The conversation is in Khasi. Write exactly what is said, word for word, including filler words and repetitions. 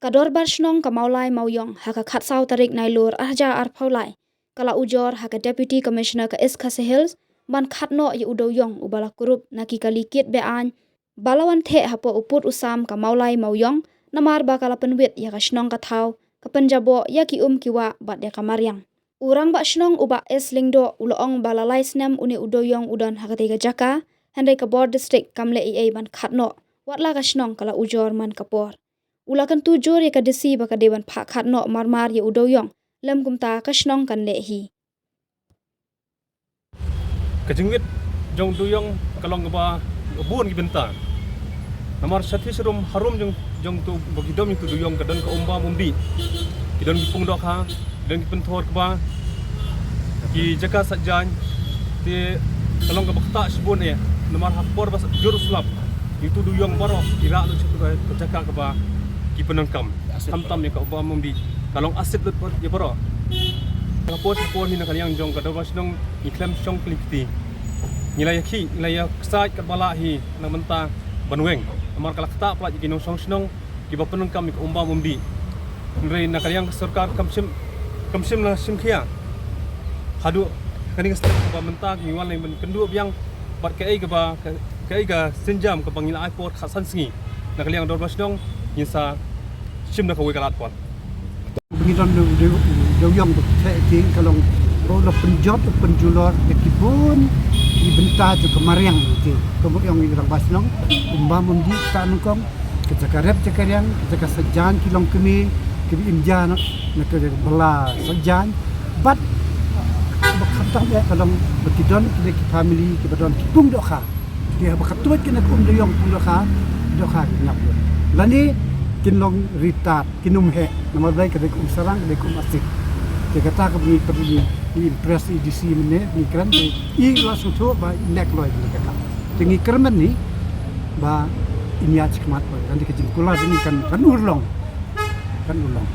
Ka Dorbar Shnong ka Mawlai Mawiong ha ka khatsaw tarik Nailur arhajar arphew lai ka la ujor ha ka Deputy Commissioner ka East Khasi Hills ban khadnoh ïa u dewïong uba la kurup na ki kali kit be-aiñ ba la wan theh hapoh u pud u sam ka Mawlai Mawiong, namar ba ka la pynwit ïa ka shnong ka thaw, ka pynjaboh ïa ki um ki wah bad ïa ka mariang. U Rangbah Shnong u Bah S Lyngdoh u la ong ba la lai snem une u dewïong u don ha katei ka jaka, hynrei ka bor district kam leh ei ei ban khadnoh, wat la ka shnong ka la ujor man ka por. U la kyntu jur ïa ka D C ba ka dei ban phah khadnoh marmar ïa u dewïong, lym kumta ka shnong kan leh hi. Ka jingwit jong u dewïong ka long kaba bun ki bynta. Namar shathie sharum harum jong, jong tu, ba ki dom ïa u dewïong ka don ka um bam um dih. Ki don ki pung dohkha, ki don ki pynthor kba, ki jaka saitjaiñ. Te ka long kaba ktah shibun eh, namar ha ka por ba jur slap, ïa u dewïong baroh i rah lut sha tu ka jaka kaba ki pyndonkam. Khamtam ïa ka um bam um dih, ka long asid lut ïa baroh. Ka por sha por hi na ka liang jong ka Dorbar Shnong ngi khlem shong kli kti. Ngi la ïakhih, ngi la ïaksaid katba lah hi na ka bynta ban weng. Namar ka la ktah palat ïa ki nongshong shnong kiba pyndonkam ïa ka um bam um dih. Hynrei na ka liang ka sorkar kam shim, kam shym la shim khia. Haduh kane ka step kaba mynta ngi wan leh ban kynduh biang bad kaei kaba, ka, kaei ka sienjam kaba ngi la ai por khatsan sngi na ka liang Dorbar Shnong, ngin sa shim na kawei ka lad pat. Ba ngi don u dew, u dewïong ba ki theh ïa ki, ka long ba u la pynjot u pynjulor ïa ki bun ki bynta jong ka mariang ïa ki. Kumba ong i Rangbah Shnong, um bam um dih, ktah nyngkong, ka jaka rep jaka riang, ka jaka saitjaiñ ki longkmie kiba im ja na, na ka jaka bylla saitjaiñ. Bad ba khamtam eh ka long ba ki don ki, ki family kiba don ki pung dohkha. Ki haba ka tuid kine ki um dewïong pung dohkha, dohkha ki ñiap lut. Lane kin long ri tad, kin ym heh. Namar balei? Ka dei ka um sarang, ka dei ka um asid. Te kata kaba ngi pyrshang, ngi impress ïa i D C mynne, ngi kren, te i la sngewthuh ba i leh kloi kane ka kam. Te ngi kyrmen hi ba in ïaid shakhmat bad kane ka jingkular jong ngi kan, kan urlong. Kan urlong.